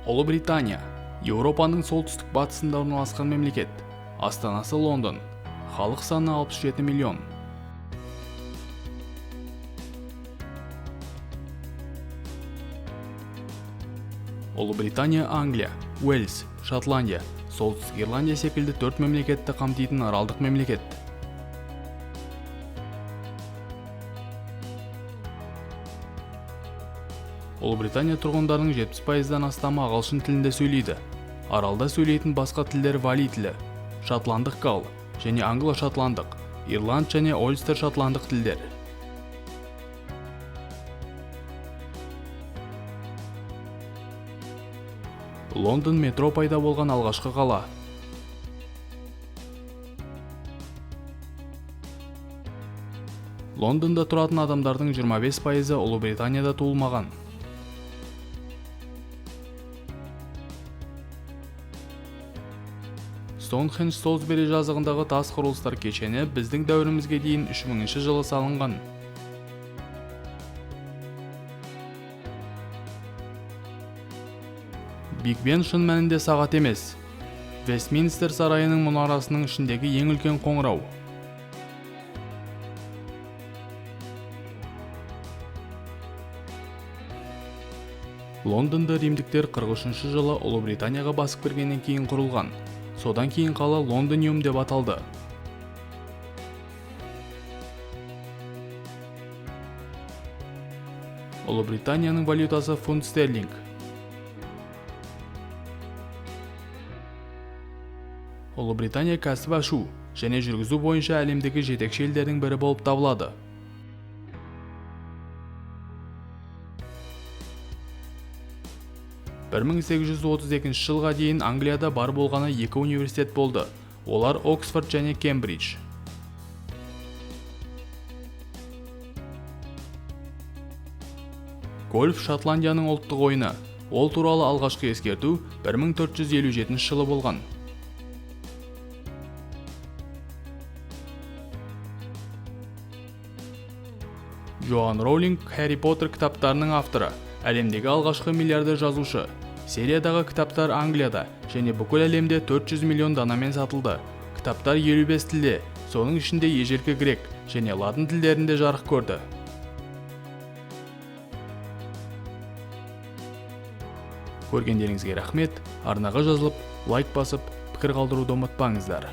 Ұлыбритания Еуропаның солтүстік батысында орналасқан мемлекет. Астанасы Лондон. Халық саны 67 миллион. Ұлыбритания Англия, Уэльс, Шотландия, Солтүстік Ирландия секілді 4 мемлекетті қамтитын аралдық мемлекет. Ұлыбритания тұрғындарының 70%-дан астамы ағылшын тілінде сөйлейді. Аралда сөйлейтін басқа тілдер вали тілі, шотландық гал және англо-шотландық, ирланд және ольстер шотландық тілдер. Лондон метро пайда болған алғашқы қала. Лондонда тұратын адамдардың 25%-ы Ұлыбританияда туылмаған. Стоунхендж Солсбери жазығындағы тас құрылыстар кешені біздің дәуірімізге дейін 3000 жылы салынған. Биг Бен шын мәнінде сағат емес. Вестминстер сарайының мұнарасының ішіндегі ең үлкен қоңырау. Лондонда римдіктер 43 жылы Ұлыбританияға басып кіргеннен кейін құрылған. Содан кейін қала Лондониум деп аталды. Ұлыбританияның валютасы фунт стерлинг. Ұлыбритания кәсіп ашу және жүргізу бойынша әлемдегі жетекші елдердің бірі болып табылады. 1832 жылға дейін Англияда бар болғаны екі университет болды. Олар Оксфорд және Кембридж. Гольф Шотландияның ұлттық ойыны. Ол туралы алғашқы ескерту 1457 жылы болған. Джоан Роулинг Харри Поттер кітаптарының авторы, әлемдегі алғашқы миллиардер жазушы. Сериядағы кітаптар Англияда және бүкіл әлемде 400 миллион данамен сатылды. Кітаптар 55 тілде, соның ішінде ежелгі грек және латын тілдерінде жарық көрді. Көргендеріңізге рахмет. Арнаға жазылып, лайк басып, пікір қалдыруды ұмытпаңыздар.